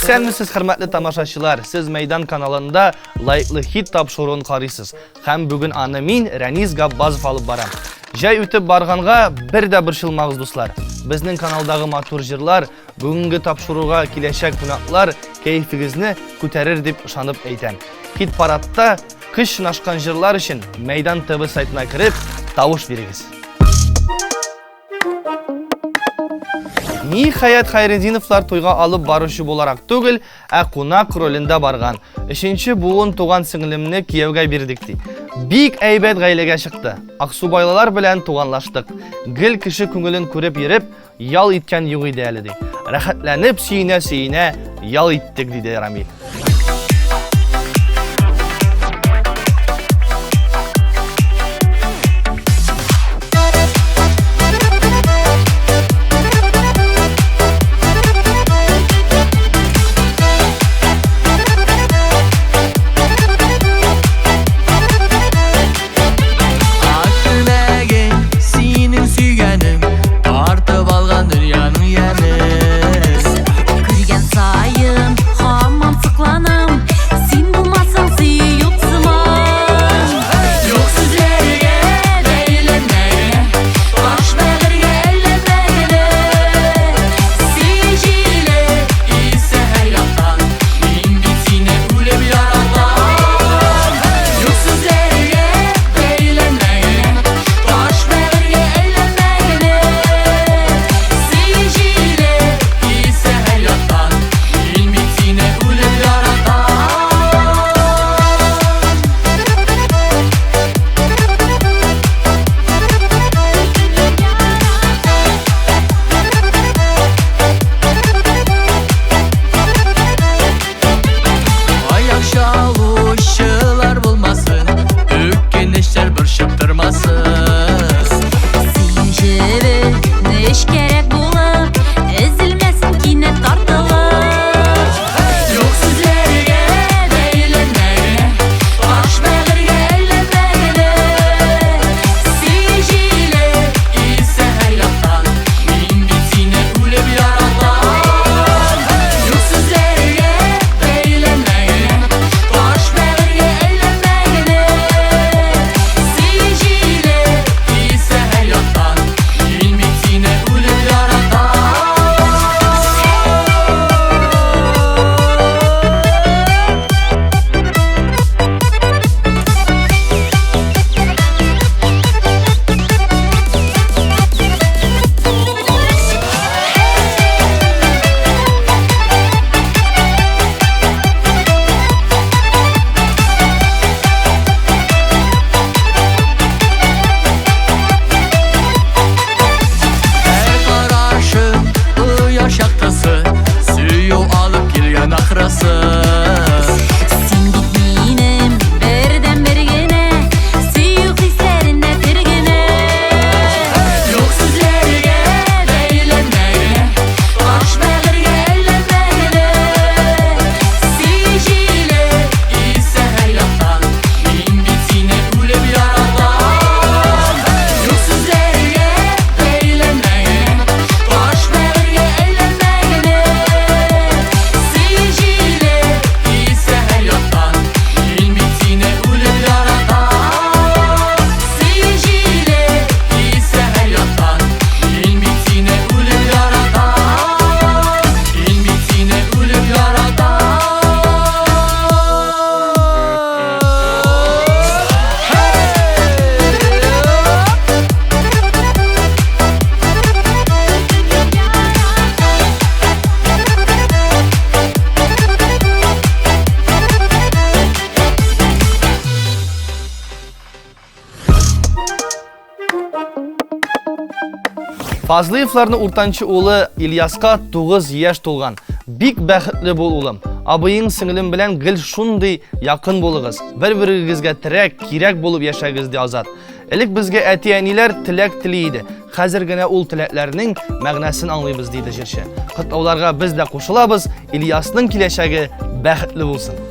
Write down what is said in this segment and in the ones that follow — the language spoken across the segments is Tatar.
Исәнмесез, хөрмәтле тамашачылар! Сез Мәйдан каналында Лайклы хит тапшыруын карыйсыз. Һәм бүген аны мин, Рәнис Габбазов алып барам. Җәй үтеп барганга бер дә борчылмагыз, дуслар. Безнең каналдагы матур җырлар, бүгенге тапшыруга киләчәк кунаклар кәефегезне күтәрер дип ышанып әйтәм. Хит парадта көч сынашкан җырлар өчен Мәйдан ТВ сайтына кереп, тавыш бирегез. Ниһаять, Хайретдиновлар туйга алып баручы буларак түгел, ә кунак ролендә барган. Өченче буын туган сеңлемне кияүгә бирдек ди. Бик әйбәт гаиләгә чыкты. Аксубайлылар белән туганлаштык. Гел кеше күңелен күреп йөреп, ял иткән юк иде әле ди. Рәхәтләнеп, сөенә-сөенә ял иттек, диде Рамил. Фазлыевларның уртанчы улы Ильяска 9 яшь тулган. Бик бәхетле бул, улым. Абыең сеңлем белән гел шундый якын булыгыз. Бер-берегезгә терәк, кирәк булып яшәгез, ди Азат. Элек безгә әти-әниләр теләк тели иде. Хәзер генә ул теләкләрнең мәгънәсен аңлыйбыз, диде җырчы. Котлауларга без дә кушылабыз. Ильясның киләчәге бәхетле булсын.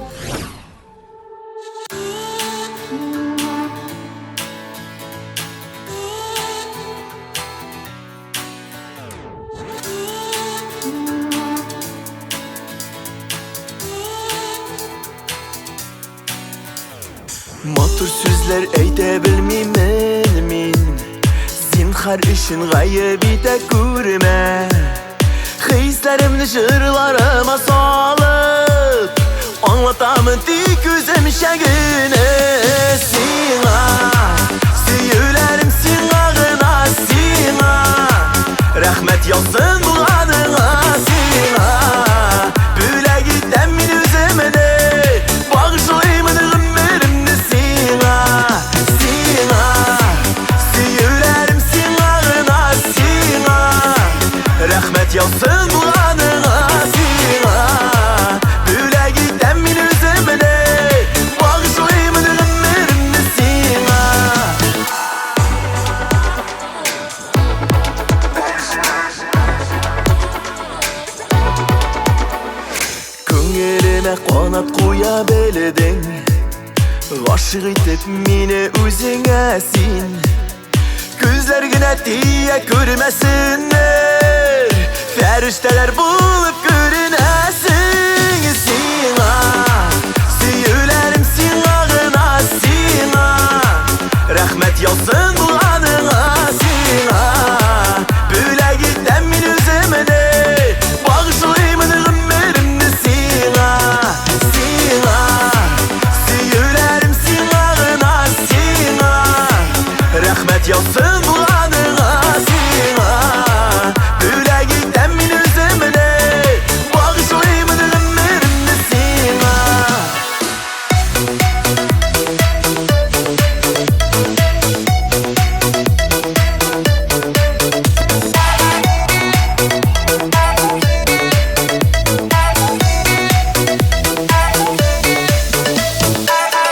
Сүзләр әйтә белмимен мин. Зинһар өчен гаеп итә күрмә. Хисләремне җырларыма салып, аңлатамын тик үземчә генә сиңа. Сөюләрем сиңа гына, сиңа. Рәхмәт яусын булганыңа сиңа. Бүләк итәм мин үземне, багышлыймын гомеремне сиңа, сиңа. Сөюләрем сиңа гына, сиңа. Рәхмәт яусын булганыңа сиңа. Бүләк итәм мин үземне, багышлыймын гомеремне сиңа. Күңелемә канат куя белдең, гашыйк итеп мине үзеңә син. Күзләр генә тия күрмәсеннәр, фәрештәләр булып күренәсең сиңа. Сөюләрем сиңа гына, сиңа. Рәхмәт яусын булганыңа сиңа. Бүләк итәм мин үземне, багышлыймын гомеремне сиңа, сиңа. Сөюләрем сиңа гына, сиңа. Рәхмәт яусын булганыңа сиңа. Бүләк итәм мин үземне, багышлыймын гомеремне сиңа.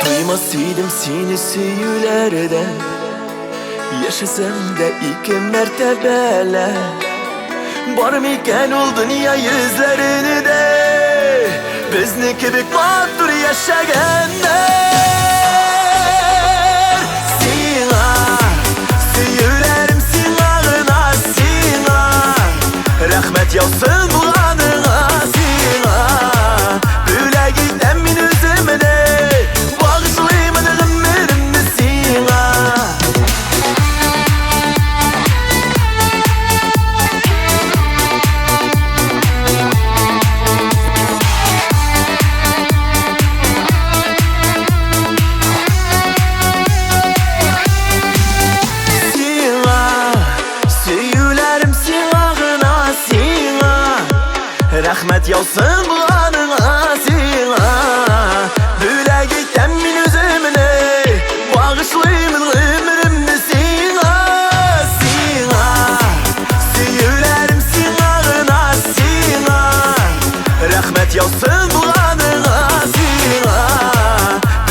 Туймас идем сине сөюләрдән, яшәсәм дә ике мәртәбәлә. Бар микән ул дөнья йөзләрендә безне кебек матур яшәгәннәр? Сиңа, сөюләрем сиңа гына, сиңа. Рәхмәт яусын булганыңа сиңа. Бүләк итәм мин үземне, багышлыймын гомеремне сиңа. Сиңа, сөюләрем сиңа гына, сиңа. Рәхмәт яусын булганыңа сиңа. Бүләк итәм мин үземне, багышлыймын гомеремне сиңа, сиңа. Сөюләрем сиңа гына, сиңа. Рәхмәт яусын булганыңа сиңа.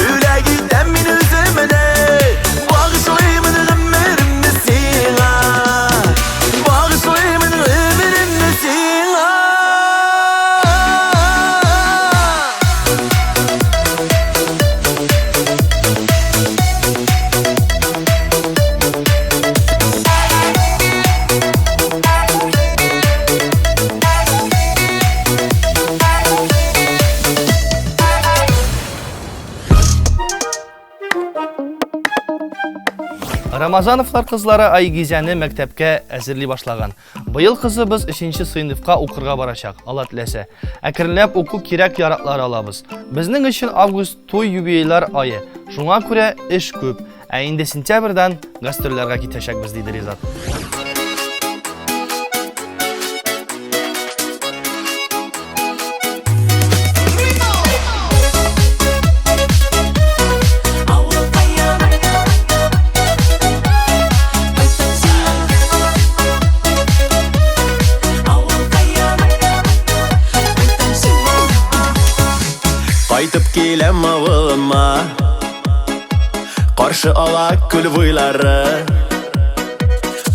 Бүләк итәм мин үземне, багышлыймын гомеремне сиңа. Багышлыймын гомеремне сиңа. Рамазановлар кызлары Айгизәне мәктәпкә әзерли башлаган. Быел кызыбыз 3 сыйныфка укырга барачак, Алла теләсә. Әкренләп уку кирәк яраклар алабыз. Безнең өчен август туй юбилейлар ае. Шуңа күрә эш күп. Ә инде сентябрьдән гастрольләргә китәчәкбез, диде Ризат. Кайтып киләм авылыма, каршы ала күл буйлары.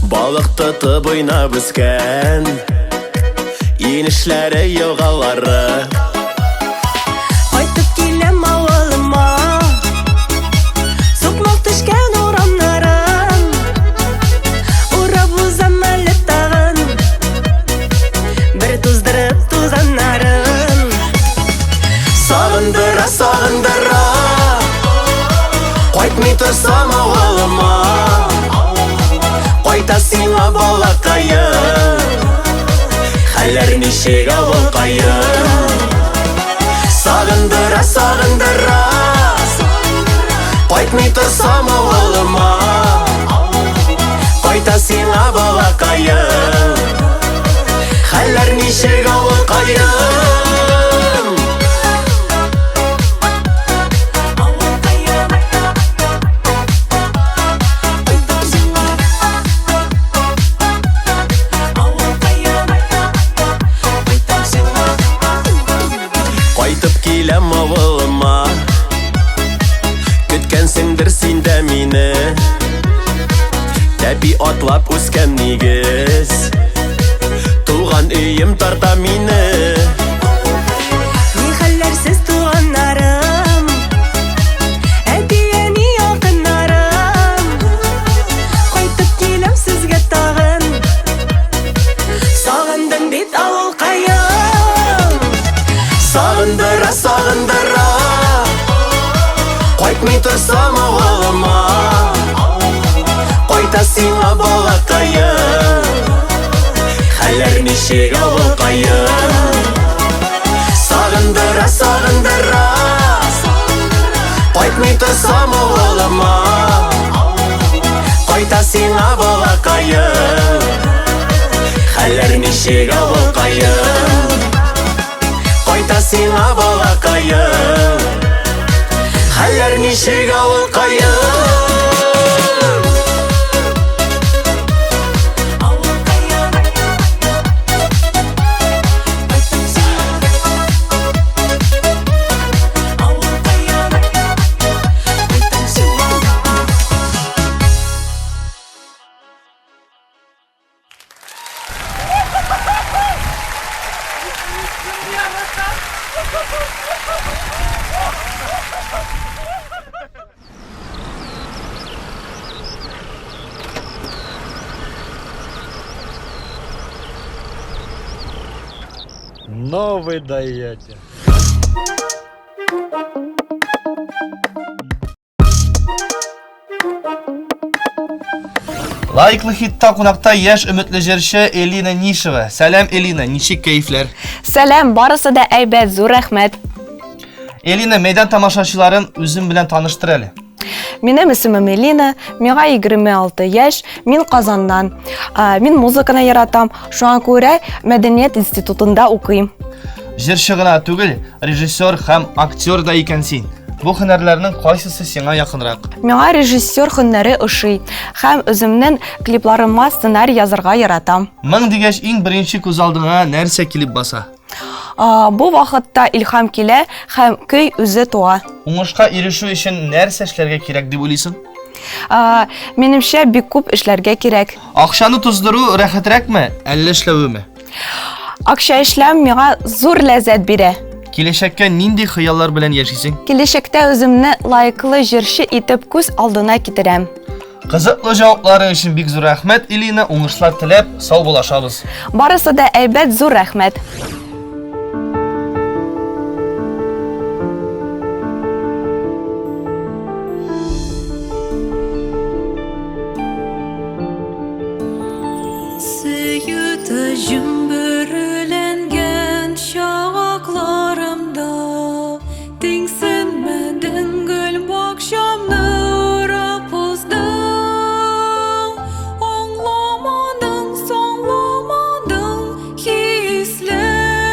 Балык тотып уйнап үскән инешләре, елгалары. Кайтып киләм авылыма, сукмак төшкән урамнарын урап узам әле тагын, бер туздырып тузаннарын. Сагындыра, сагындыра, кайтмый торсам. авылкаем? Хәлләр ничек, авылкаем? Сагындыра, сагындыра, Кайтмый торсам авылыма. Кайта сиңа, балакаем. Хәлләр ничек, авылкаем? Кайтып киләм авылыма, Көткәнсеңдер син дә мине. Тәпи атлап үскән нигез, Туган өем тарта мине. Ни хәлләр сез, туганнарым, Әти-әни, якыннарым? Кайтып киләм сезгә тагын. Сагындым бит, авылкаем. Сагындыра, сагындыра, Кайтмый торсам авылыма. Кайта сиңа, балакаем. Хәлләр ничек, авылкаем? Сагындыра, сагындыра, Кайтмый торсам авылыма. Кайта сиңа, балакаем. Хәлләр ничек, авылкаем? Кайта сиңа, балакаем. Хәлләр ничек, авылкаем? Но вы даете. Лайклы хитта кунакта яшь өметле җырчы Элина Нишева. Сәлам, Элина, ничек кәефләр? Сәлам, барысы да әйбәт, зур рәхмәт. Элина, мәйдан тамашачыларын үзең белән таныштыр әле. Минем исемем Элина, миңа 26 яшь, мин Казаннан. Мин музыканы яратам, шуңа күрә мәдәният институтында укыйм. Җырчы гына түгел, режиссер һәм актер да икән син. Бу һөнәрләрнең кайсысы сиңа якынрак? Миңа режиссер һөнәре ошый һәм үземнең клипларыма сценарий язарга яратам. Моң дигәч, иң беренче күз алдыңа нәрсә килеп баса? Бу вакытта илһам килә һәм көй үзе туа. Уңышка ирешү өчен нәрсә эшләргә кирәк дип уйлыйсың? Минемчә, бик күп эшләргә кирәк. Акчаны туздыру рәхәтрәкме, әллә эшләвеме? Акча эшләү миңа зур ләззәт бирә. Киләчәккә нинди хыяллар белән яшисең? Киләчәктә үземне лаеклы җырчы итеп күз алдына китерәм. Кызыклы җавапларың өчен бик зур рәхмәт, Элина. Уңышлар теләп, саубуллашабыз. Барысы да әйбәт, зур рәхмәт. Сөю таҗым бөреләнгән чакларымда Тиңсенмәдең гөл бакчамны урап уздың. Аңламадың, соңламадың хисләремне.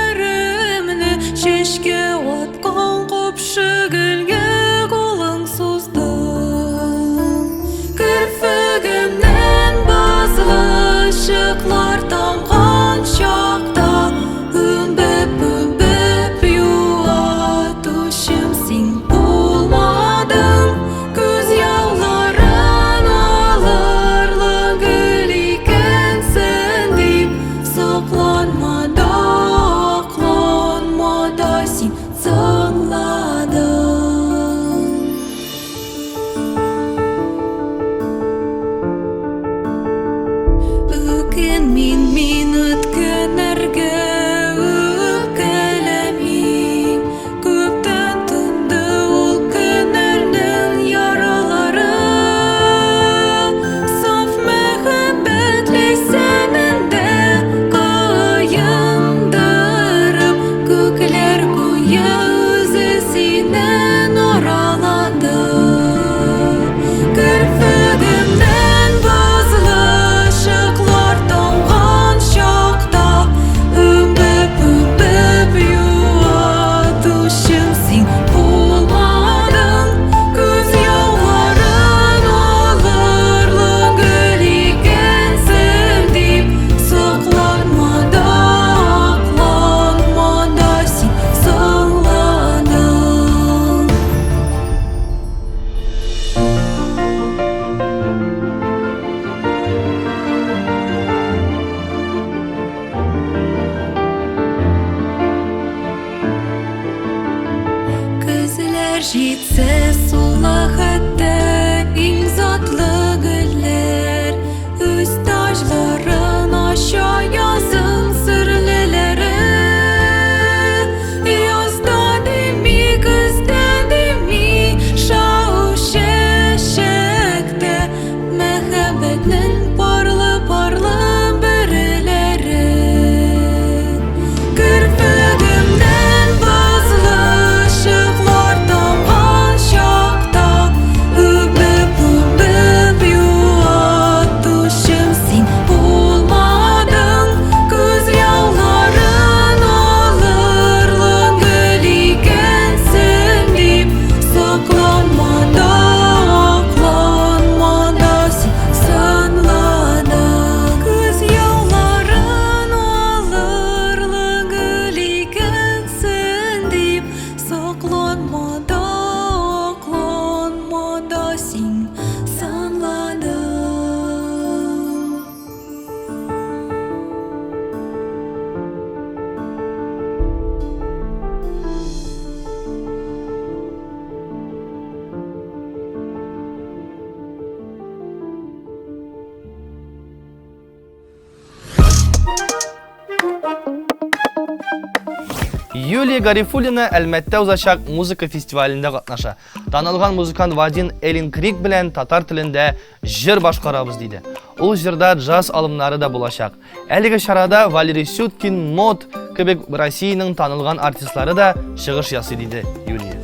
Юлия Гарифуллина Әлмәттә узачак музыка фестивалендә катнаша. Танылган музыкант Вадин Элин Крик белән татар телендә җыр башкарабыз диде. Ул җырда джаз алымнары да булачак. Әлеге чарада Валерий Сюткин, Мод кебек Россиянең танылган артистлары да чыгыш ясый диде Юлия.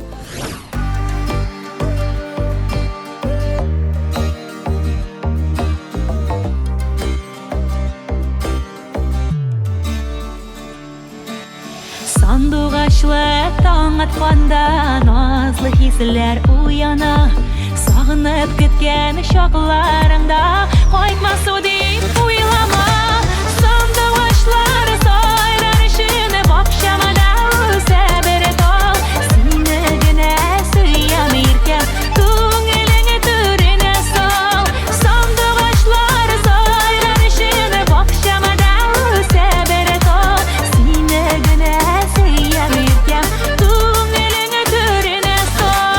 Сандугачлы таң атканда назлы хисләр уяна. Сагынып көткән чакларыңда кайтмас дип уйлама. Сандугачлар сайрар өчен бакчамда үсә бер тал. Сине генә сөям, иркәм, күңелең түренә сал. Сандугачлар сайрар өчен бакчамда үсә бер тал. Сине генә сөям, иркәм, күңелең түренә сал.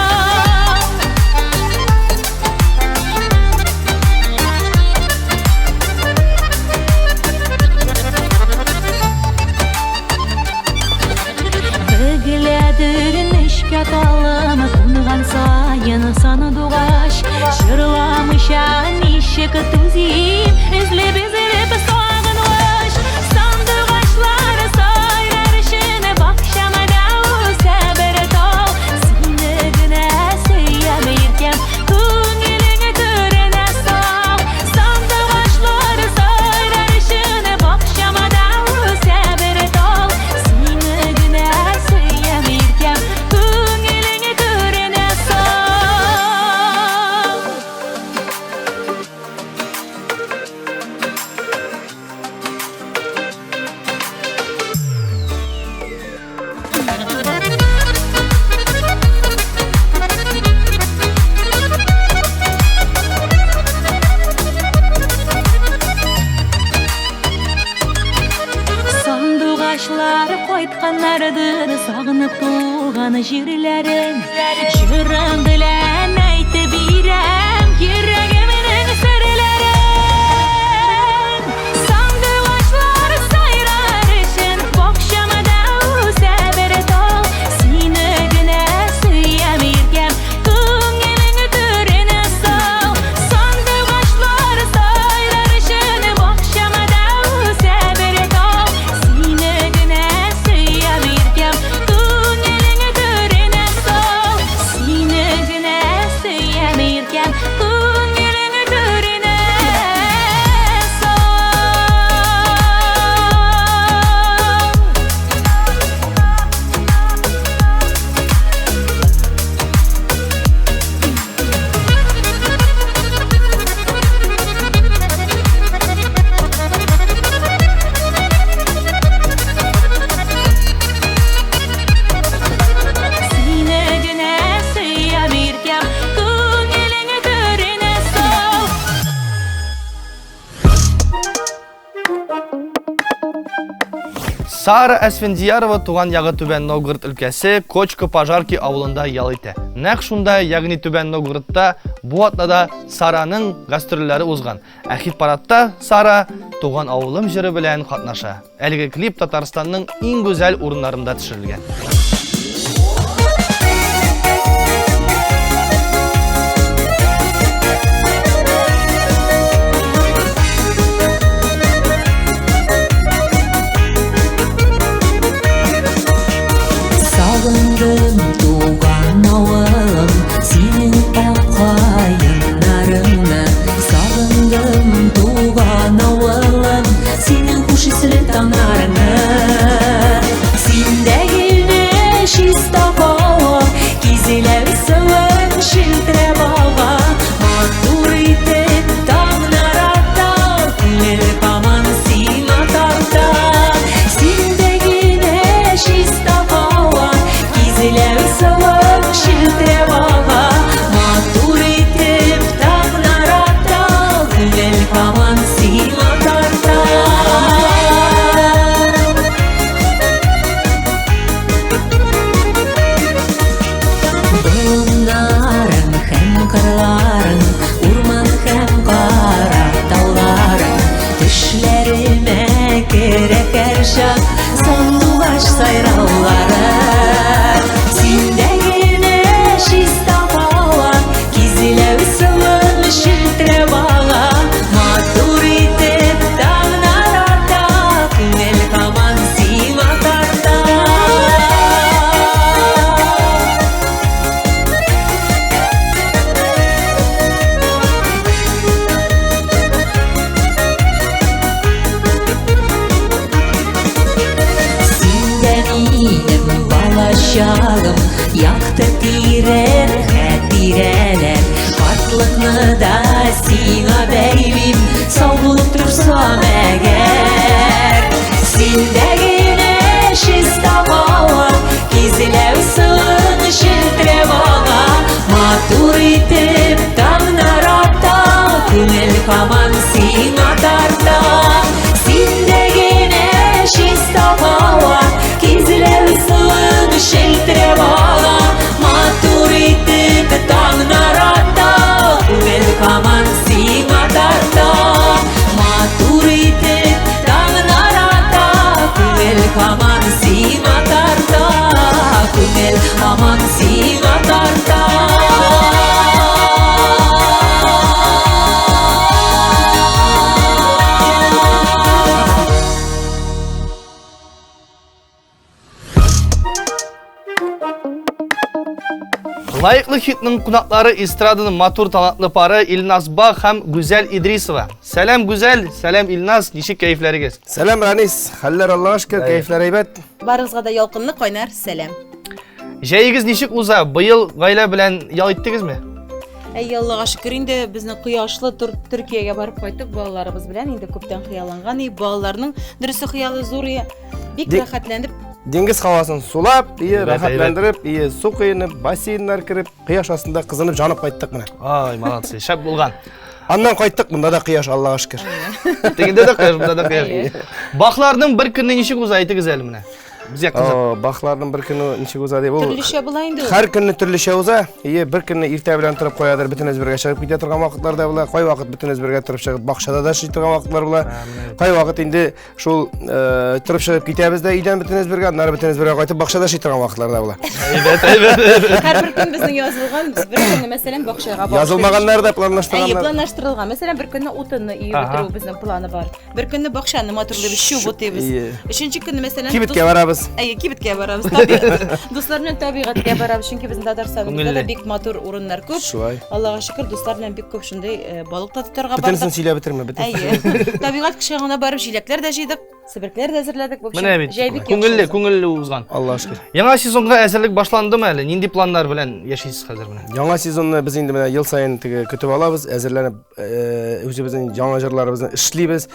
Бөгеләдер нечкә талым, кунган саен сандугач. Җырламыйча ничек түзим, өзелеп-өзелеп сагынгач. Сандугачлар сайрар өчен бакчамда үсә бер тал. Сине генә сөям, иркәм, күңелең түренә сал. Сандугачлар сайрар өчен бакчамда үсә бер тал. Сине генә сөям, иркәм, күңелең түренә сал. Сандугачлар кайтканнардыр сагынып туган җирләрен. Җырым белән әйтеп бирәм йөрәгемнең серләрен. Сандугачлар сайрар өчен бакчамда үсә бер тал. Сине генә сөям, иркәм, күңелең түренә сал. Сандугачлар сайрар өчен бакчамда үсә бер тал. Сине генә сөям, иркәм, күңелең түренә сал. Сине генә сөям, иркәм, күңелең түренә сал. Сине генә сөям, иркәм, күңелең түренә сал. Сара Әсфендиярова туган ягы Түбән Новгород өлкәсе Кочко Пожарки авылында ял итә. Нәкъ шунда, ягъни Түбән Новгородта бу атнада Сараның гастрольләре узган. Ә хит-парадта Сара Туган авылым җыры белән катнаша. Әлеге клип Татарстанның иң гүзәл урыннарында төшерелгән. Сагындым туган авылым, синең ак каеннарыңны. Сагындым туган авылым, синең хуш исле таңнарыңны. Синдә гөлне тирән хәтирәләр. Картлыкны да сиңа бәйлим, сау булып торсам әгәр. Синдә генә чиста һава, кизләү суын челтерәп ага, матур итеп таңнар ата, күңел һаман сиңа тарта. Синдә генә чиста һава, кизләү суын челтерәп ага, матур итеп таңнар ата, күңел һаман сиңа тарта. Матур итеп таңнар ата, күңел һаман сиңа тарта, күңел һаман сиңа тарта. Лаеклы хитның кунаклары эстраданың матур талантлы пары Илназ Бах һәм Гүзәл Идрисова. Сәлам Гүзәл, сәлам Илназ, ничек кәефләрегез? Сәлам Ранис, хәлләр Аллага шөкер, кәефләр әйбәт. Барыгызга да ялкынлы кайнар сәлам. Җәегез ничек уза? Быел гаилә белән ял иттегезме? Әй, Аллага шөкер инде безнең кояшлы Тур Төркиягә барып кайттык балаларыбыз белән. Инде күптән хыялланган и балаларның дөресе хыялы зур и. Бик рәхәтләнеп. Диңгез һавасын сулап, и рәхәтләндереп, и су коенып, бассейннар кереп, кояш астында кызынып җанып кайттык менә. Ай, молодцы, шәп булган. Аннан кайттык, монда да кояш, Аллага шөкер. Тегендә дә кояш, монда да кояш. Бахларның бер көне ничек уза, әйтегез әле менә. Безгә кызык. О, Бахларның бер көне ничек уза дип ул. Төрлечә була инде ул. Һәр көнне төрлечә уза. Ие, бер көнне иртә белән торып каядыр бөтенебез бергә чыгып китә торган вакытлар да була. Кайвакыт бөтенебез бергә торып чыгып бакчада да эшли торган вакытлар була. Кайвакыт инде шул э, торып чыгып китәбез дә өйдән бөтенебез бергә, аннары бөтенебез бергә кайтып бакчада эшли торган вакытлар да була. Әйбәт, әйбәт, әйбәт. Һәрбер көн безнең язылган, без бер көнне, мәсәлән, бакчага барып Язылмаганнар да Әйе, планлаштырганнар. планлаштырылган. Мәсәлән, бер көнне утынны өеп Ага. бетерү безнең планы бар. Бер көнне бакчаны матурлыйбыз, чүп утыйбыз. Ие. Өченче көнне, мәсәлән, Кибеткә дус- барабыз. Әйе, кибеткә барабыз. Табигать- Дуслар белән табигатькә барабыз, чөнки безнең Татарстаныбызда Күңелле. да бик матур урыннар күп. Шулай. Аллага шөкер, дуслар белән бик күп шундый э, балык та тотарга Бөтенесен бардык. сөйләп бетермә, бөтенесен. Әйе. Табигать кочагына барып җиләкләр дә җыйдык, себеркләр дә әзерләдек. В общем, Менә бит. җәй бик яхшы Күңелле, узды. күңелле узган. Аллага шөкер. Яңа сезонга әзерлек башландымы әле? Нинди планнар белән яшисез хәзер менә? Яңа сезонны без инде менә ел саен теге көтеп алабыз, әзерләнеп, э, үзебезнең яңа җырларыбызны эшлибез,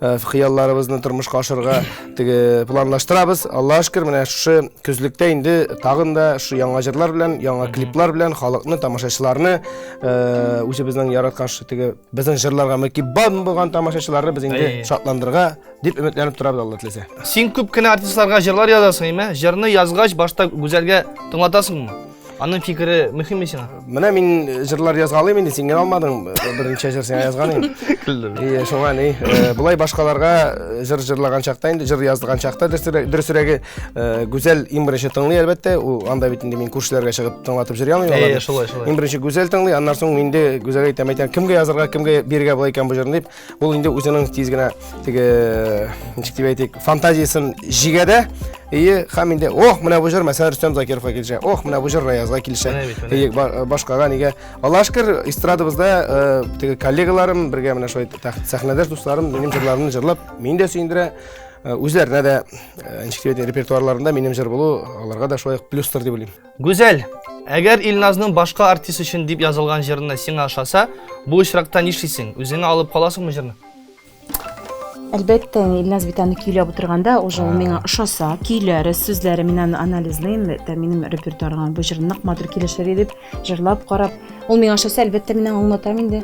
э, хыялларыбызны тормышка ашырырга теге планлаштырабыз. Аллага шөкер, менә шушы көзлектә инде тагын да шушы яңа җырлар белән, яңа клиплар белән халыкны, тамашачыларны, э, үзебезнең яраткан шушы теге безнең җырларга мөкиббән булган тамашачыларны без инде Әйе. шатландырырга дип өметләнеп торабыз, Алла теләсә. Син күп кенә артистларга җырлар язасың, име? Җырны язгач, башта Гүзәлгә тыңлатасыңмы? Аның фикере мөһимме сиңа? Менә мин җырлар язгалыйм инде, син генә алмадың. Берничә җыр сиңа язган идем. Көлдем. Ие, шуңа ни, болай башкаларга җыр җырлаган чакта инде, җыр яздырган чакта дөресрәге, Гүзәл иң беренче тыңлый әлбәттә. Ул анда бит инде мин күршеләргә чыгып тыңлатып җыр алмыйм Ие, шулай, шулай. Иң беренче Гүзәл тыңлый, аннан соң инде Гүзәлгә әйтәм, әйтәм, кемгә язырга, кемгә бирергә була икән бу җырны дип. Ул инде үзенең тиз генә теге ничек дип әйтик, фантазиясен җигә дә, ие, һәм инде, ох, менә бу җыр, мәсәлән, Рөстәм Закировка килешә, ох, менә бу җыр Раязга килешә. Ие, башкага нигә. Аллаһ шөкер, эстрадабызда э, теге коллегаларым, бергә менә шулай сәхнәдәш дусларым минем җырларымны җырлап, мине дә сөендерә. Э, үзләренә дә, э, ничек дип әйтик, репертуарларында минем җыр булу аларга да шулай ук плюстыр дип уйлыйм. Гүзәл, әгәр Илназның башка артист өчен дип язылган җырына сиңа ошаса, бу очракта нишлисең? Үзеңә алып каласыңмы җырны? Әлбәттә, Илназ бит аны көйләп утырганда, уже ул миңа ошаса, көйләре, сүзләре, мин аны анализлыйм, это минем репертуарга бу җыр нык матур килешер иде дип, җырлап карап, ул миңа ошаса, әлбәттә, мин аңа аңлатам инде.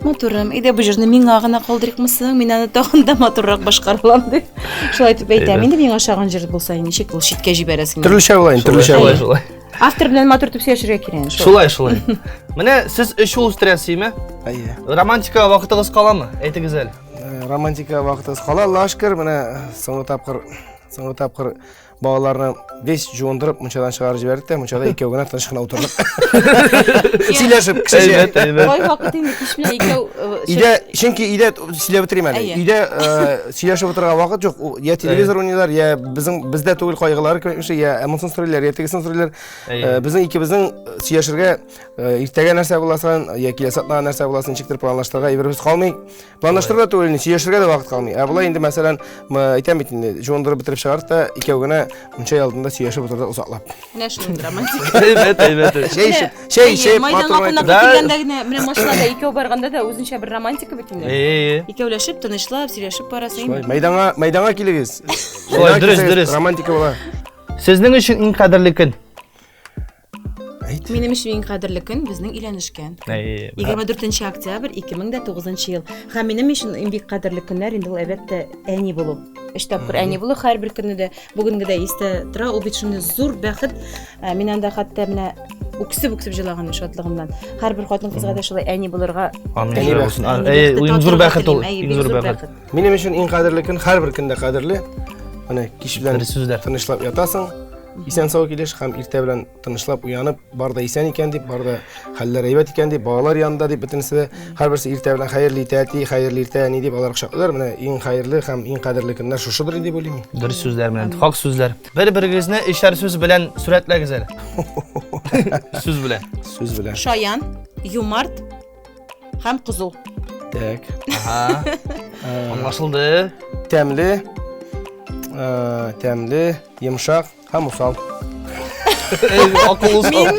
Матурым, әйдә бу җырны миңа гына калдырыйкмы соң, мин аны тагын да матуррак башкара алам дип. Шулай итеп әйтәм. Инде миңа ошаган җыр булса, ничек ул читкә җибәрәсең? Төрлечә була инде, төрлечә Шулай, була. шулай. Автор белән матур итеп сөйләшергә кирәк. Шулай, шулай. Менә сез өч ул үстерәсез, име? Әйе. Романтика вакытыгыз каламы? Әйтегез әле. Э, романтика вакытыбыз кала, Аллаһ шөкер, менә соңгы тапкыр, соңгы тапкыр Балаларны весь жуындырып мунчадан чыгарып җибәрдек тә, мунчада икәү генә тыныч кына утырдык. Сөйләшеп, кешечә. Әйбәт, әйбәт. Кайвакыт инде кич белән икәү э, Өйдә, чөнки өйдә сөйләп бетерим әле. Өйдә сөйләшеп утырырга вакыт юк. Я телевизор уйныйлар, я безнең бездә түгел кайгылары кебек, я монысын сорыйлар, я тегесен сорыйлар. Безнең икебезнең сөйләшергә иртәгә нәрсә буласын, я киләсе атнага нәрсә буласын ничектер планлаштырырга әйберебез калмый. Планлаштырырга түгел, сөйләшергә дә вакыт калмый. Ә болай инде, мәсәлән, әйтәм бит инде, жуындырып бетереп чыгардык та, икәү генә мунча алдында сөйләшеп утырдык озаклап. Менә шул романтика. Әйбәт, әйбәт. Чәй эчеп, чәй эчеп, Майданга кунакка килгәндә генә, менә машинада икәү барганда да үзенчә бер романтика бит инде. Әйе. Икәүләшеп, тынычлап, сөйләшеп барасың. Шулай, мәйданга, мәйданга килегез. Шулай, дөрес, дөрес. Романтика була. Сезнең өчен иң кадерле көн? Әйт. Минем өчен иң кадерле көн безнең өйләнешкән. Әйе. 24 октябрь 2009 ел. Һәм минем өчен иң бик кадерле көннәр инде ул әлбәттә әни булу. Өч тапкыр әни булу һәрбер көнне дә бүгенге дә истә тора. Ул бит шундый зур бәхет. Мин анда хәтта менә үксеп-үксеп җылаган шатлыгымнан. Һәрбер хатын-кызга да шулай әни булырга. Амин. Әни бәхете. Әйе, иң зур бәхет ул. Иң Иң зур бәхет. Минем өчен иң кадерле көн һәрбер көндә кадерле. Менә кич белән Дөрес сүзләр. тынычлап ятасың. Исән сау килеш һәм иртә белән тынычлап уянып, бар да исән икән дип, бар да хәлләр әйбәт икән дип, балалар янында дип, бөтенесе дә һәрберсе иртә белән хәерле иртә әти, хәерле иртә әни дип алар кочаклыйлар. Менә иң хәерле һәм иң кадерле көннәр шушыдыр инде дип уйлыйм мин. Дөрес сүзләр белән, хак сүзләр. Бер-берегезне өчәр сүз белән сурәтләгез әле. Сүз белән. Сүз белән. Шаян, юмарт һәм кызу. Так. Ага. Аңлашылды. Тәмле, тәмле, йомшак һәм усал. Акыл усал.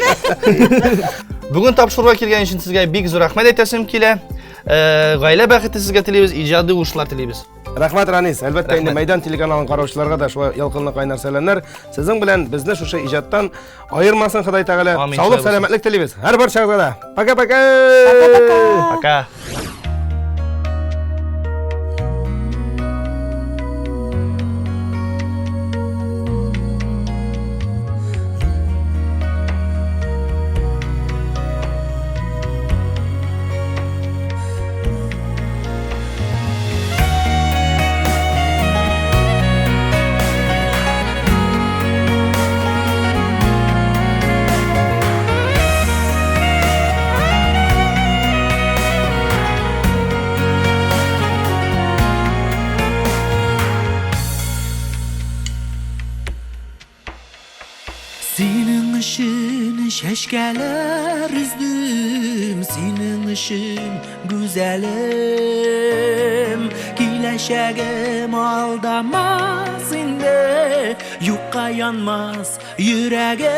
Бүген тапшыруга килгән өчен сезгә бик зур рәхмәт әйтәсем килә. Гаилә бәхете сезгә телибез, иҗади уңышлар телибез. Рәхмәт, Ранис. Әлбәттә, инде Мәйдан телеканалын караучыларга да шулай ялкынлы кайнар сәламнәр. Сезнең белән безне шушы иҗаттан аермасын Ходай Тәгалә. Саулык, сәламәтлек телибез. Һәр барчагызга да. Пока-пока. Пока. Синең өчен чәчкәләр өздем, синең өчен гүзәлем. Киләчәгем алдамас инде, юкка янмас йөрәгем.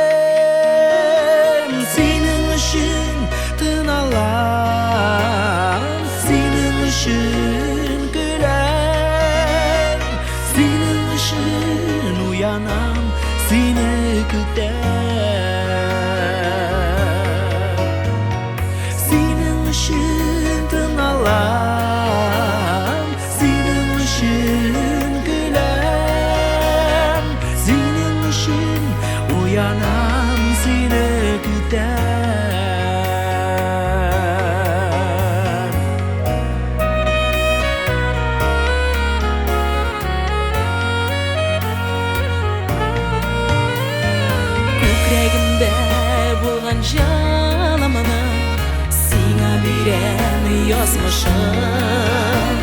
Синең өчен тын алам, синең өчен көләм, синең өчен уянам, сине көтәм. Синең өчен тын алам, синең өчен көләм, синең өчен уянам, сине көтәм. Күкрәгемдә булган җанымны сиңа бирәм язмышым.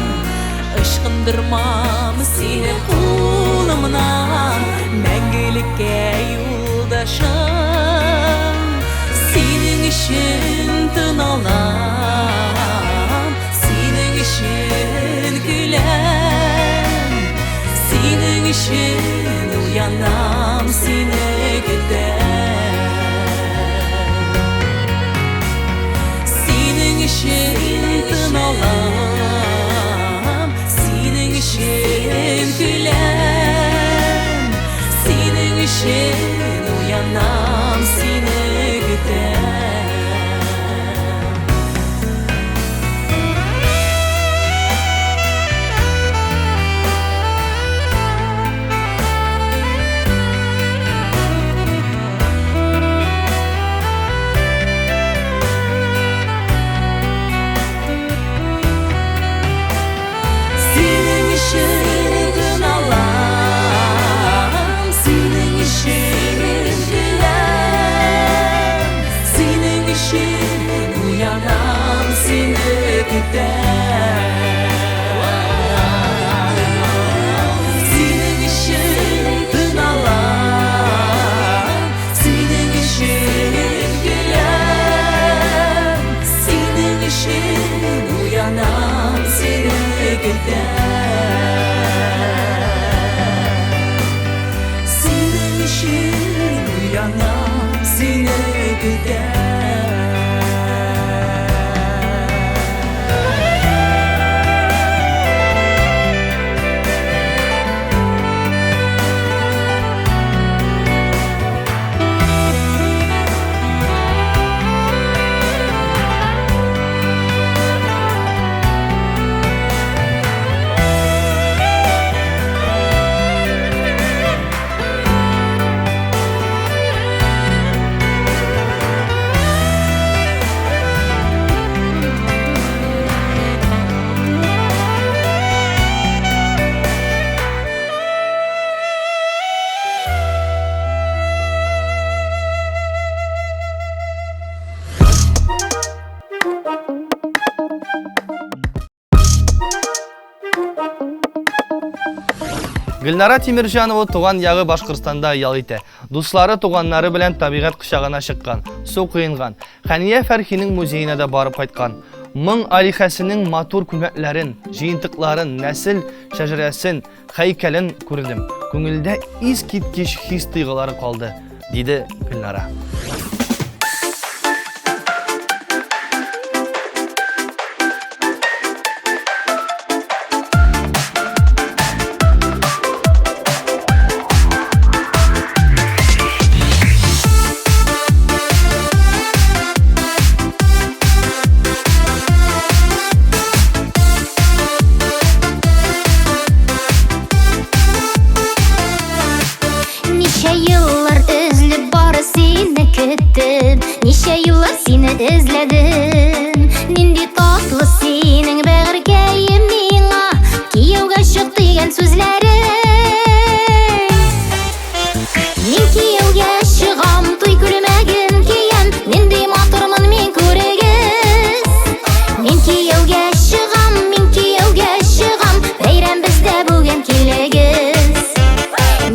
Ычкындырмам сине кулымнан, мәңгелеккә юлдашым. Синең өчен тын алам, синең өчен көләм, синең өчен уянам, сине көтәм. Синең өчен тын алам, синең өчен көләм, синең өчен уянам, сине көтәм. Синең өчен тын алам, синең өчен көләм, синең өчен уянам, сине көтәм. көтәм. Синең өчен уянам, сине көтәм. Гөлнара Тимирҗанова туган ягы Башкортстанда ял итә. Дуслары, туганнары белән табигать кочагына чыккан, су коенган. Хәния Фәрхинең музеена да барып кайткан. Моң алихәсенең матур күлмәкләрен, җыентыкларын, нәсел шәҗәрәсен, һәйкәлен күрдем. Күңелдә искиткеч хис-тойгылары калды, диде Гөлнара. Ничә еллар өзлеп бары сине көттем, Ничә еллар сине эзләдем. Нинди татлы синең бәгырькәем миңа, Кияүгә чык дигән сүзләрең. Мин кияүгә чыгам, туй күлмәген киям, Нинди матурмын мин күрегез. Мин кияүгә чыгам, мин кияүгә чыгам, Бәйрәм бездә бүген килегез.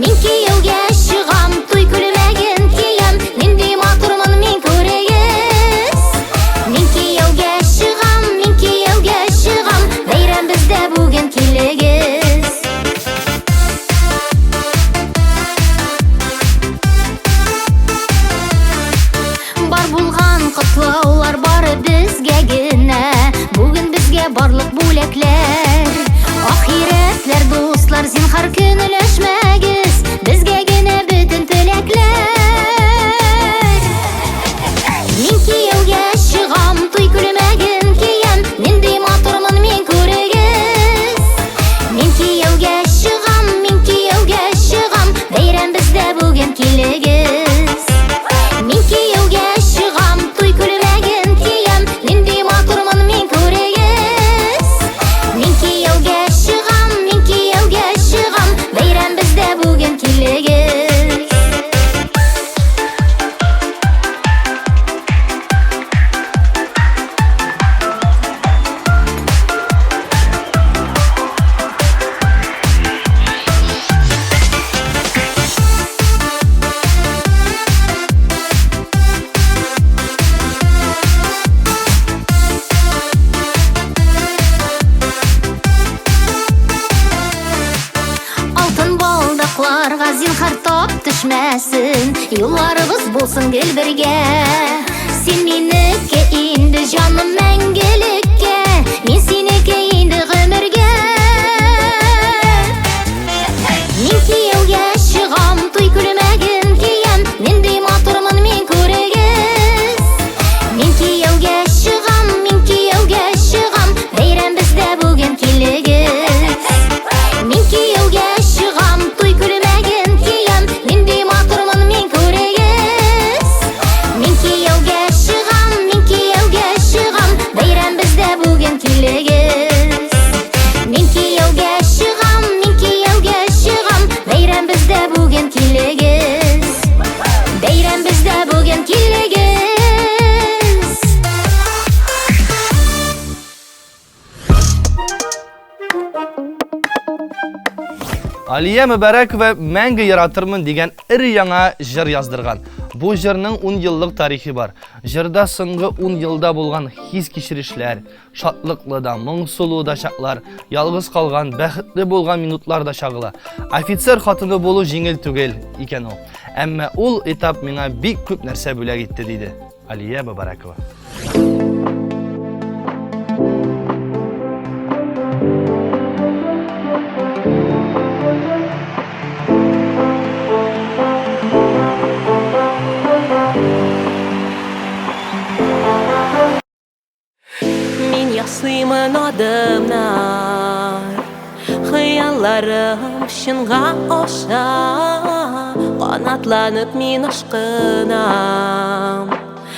Мин кияүгә чыгам, туй күлмәген киям, Нинди матурмын мин күрегез. Мин кияүгә чыгам, мин кияүгә чыгам, Бәйрәм бездә бүген килегез. Бар булган котлаулар бары безгә генә, Бүген безгә барлык бүләкләр. Ахирәтләр, дуслар, зинһар көнләшмәгез, Безгә генә бөтен теләкләр. Мин кияүгә чыгам, туй күлмәген киям, Нинди матурмын мин күрегез. Мин кияүгә чыгам, мин кияүгә чыгам, Бәйрәм бездә бүген килегез. Мин кияүгә чыгам, туй күлмәген киям, Нинди матурмын мин күрегез. Мин кияүгә чыгам, мин кияүгә чыгам, Бәйрәм бездә бүген килегез. Алтын балдакларга зинһар тап төшмәсен, Юлларыбыз булсын гел бергә. Син минеке инде, җаным, мәңгелеккә, Мин синеке инде гомергә. Мин кияүгә чыгам, туй күлмәген киям, Нинди матурмын мин күрегез. Мин кияүгә чыгам, мин кияүгә чыгам, Бәйрәм бездә бүген килегез. Мин кияүгә чыгам, туй күлмәген киям, Нинди матурмын мин күрегез. Мин кияүгә чыгам, мин кияүгә чыгам, Бәйрәм бездә Алия Мөбәрәкова Мәңге яратырмын дигән өр-яңа җыр яздырган. Бу җырның 10 еллык тарихы бар. Җырда соңгы 10 елда булган хис-кичерешләр, шатлыклы да, моңсулы да чаклар, ялгыз калган, бәхетле булган минутлар да чагыла. Офицер хатыны булу җиңел түгел икән ул. Әмма ул этап миңа бик күп нәрсә бүләк итте, диде Алия Мөбәрәкова. Мин ясыймын адымнар, Хыялларым чынга аша, Канатланып мин ашкынам.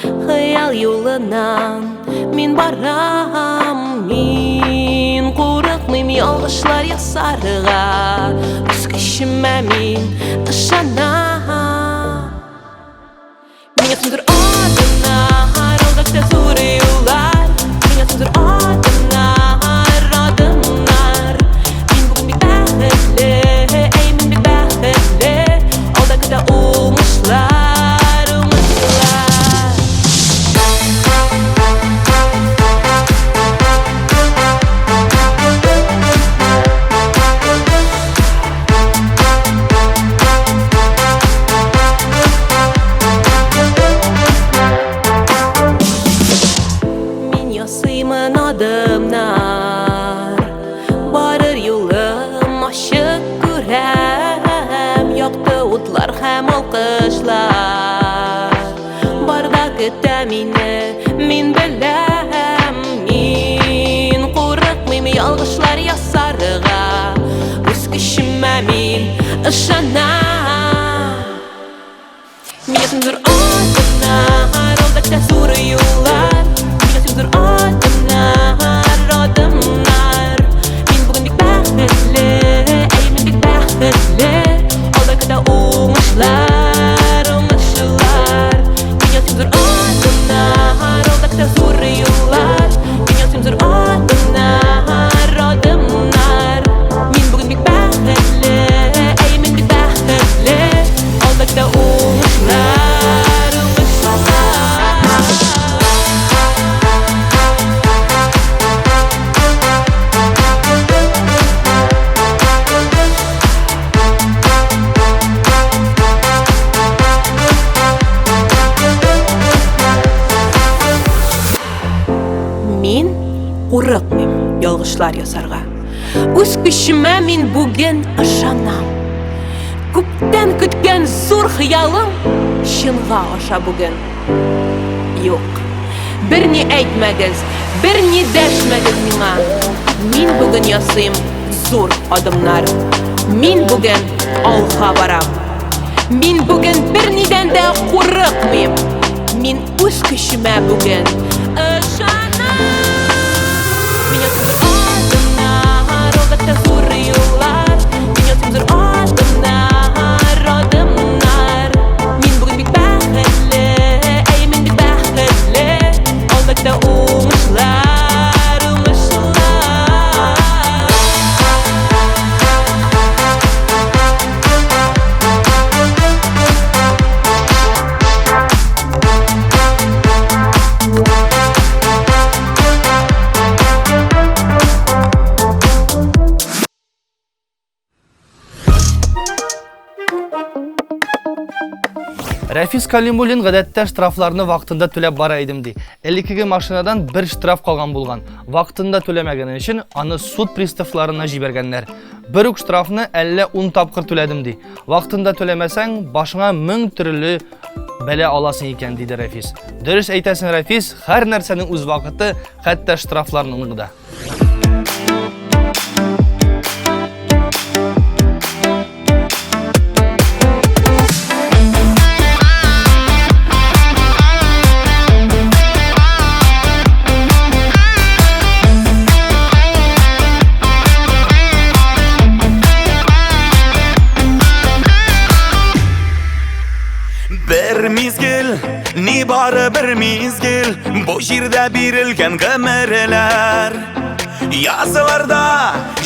Хыял юлыннан мин барам, Мин курыкмыйм ялгышлар ясарга, Үз көчемә мин ышанам. Меня зур адымнар, алда зур юллар. Меня зур адымнар, адымнар. Мин бүген бик бәхетле, әй, мин бик бәхетле. Алда көтә уңышлар, уңышлар. Мин ясыймын адымнар, Барыр юлым ачык күрәм, Якты утлар һәм алкышлар Барда көтә мине, мин беләм. Мин курыкмыйм ялгышлар ясарга, Үз көчемә мин ышанам. Меня зур адымнар, алда зур юллар. Меня зур адымнар, адымнар. Мин бүген бик бәхетле, әй, мин бик бәхетле. Алда көтә уңышлар, уңышлар. Меня зур адымнар, алда көтә зур юллар. Меня зур адымнар, адымнар. Мин бүген бик бәхетле, әй, мин бик бәхетле. Алда көтә уңышлар, уңышлар. Мин курыкмыйм ялгышлар ясарга. Үз көчемә мин бүген ышанам. Күптән көткән зур хыялым чынга аша бүген. Юк, берни әйтмәгез, берни дәшмәгез миңа. Мин бүген ясыйм зур адымнар. Мин бүген алга барам. Мин бүген бернидән дә курыкмыйм. Мин үз көчемә бүген ышанам. Меня зур адымнар, алда зур юллар. Меня зур адымнар, адымнар. Мин бүген бик бәхетле, әй, мин бик бәхетле. Алда көтә уңышлар, уңышлар. Рәфис Калимуллин гадәттә штрафларны вакытында түләп бара идем ди. Элеккеге машинадан бер штраф калган булган. Вакытында түләмәгәне өчен аны суд приставларына җибәргәннәр. Бер үк штрафны әллә 10 тапкыр түләдем ди. Вакытында түләмәсәң, башыңа мең төрле бәла аласың икән, диде Рәфис. Дөрес әйтәсең, Рәфис, һәр нәрсәнең үз вакыты, хәтта штрафларның да. Бер мизгел, ни бары бер мизгел, бу җирдә бирелгән гомерләр. Язларда,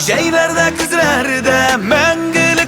җәйләрдә, көзләрдә мәңгелек.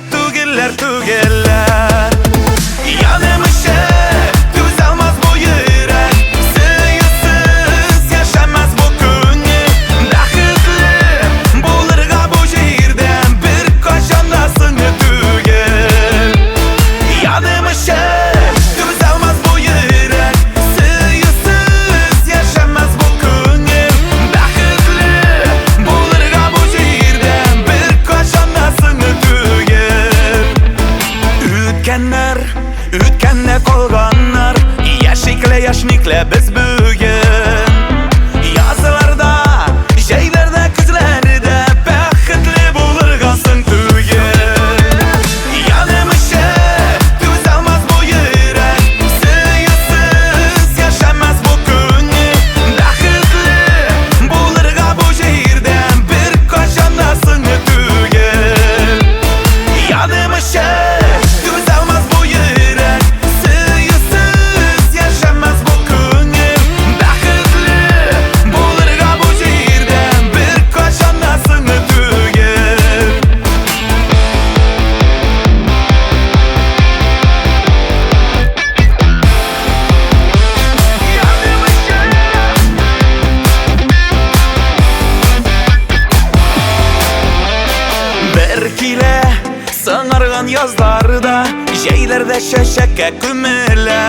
Җәйләр килә, сыңарган язлар да, Җәйләрдә чәчәккә күмелә.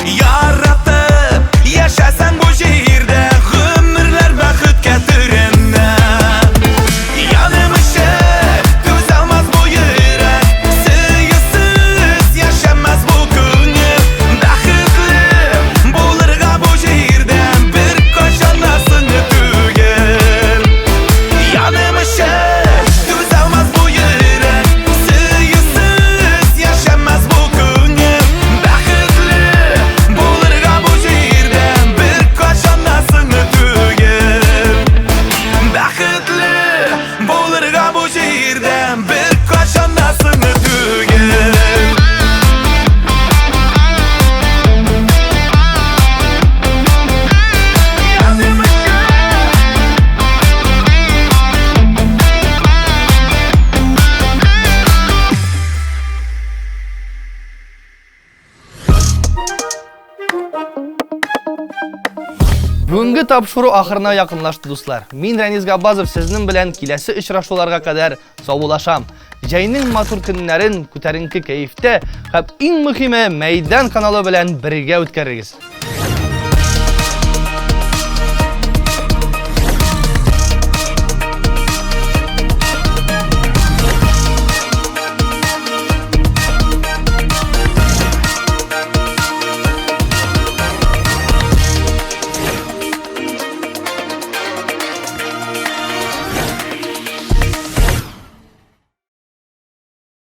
Яратып яшәсәң бу җирдә, Гомерләр бәхеткә төренә. Яным өчен түзә алмас бу йөрәк, Сөюсез яшәмәс бу күңел. Бәхетле булырга бу җирдә Беркайчан да соң түгел. Яным өчен түзә алмас бу йөрәк, Сөюсез яшәмәс бу күңел. Бәхетле булырга бу җирдә Беркайчан да соң түгел. Бәхетле булырга бу җирдә Беркайчан да соң түгел. Яным өчен. Бүгенге тапшыру ахырына якынлашты, дуслар. Мин Рәнис Габбазов сезнең белән киләсе очрашуларга кадәр саубуллашам. Җәйнең матур көннәрен күтәренке кәефтә һәм иң мөһиме Мәйдан каналы белән бергә үткәрегез.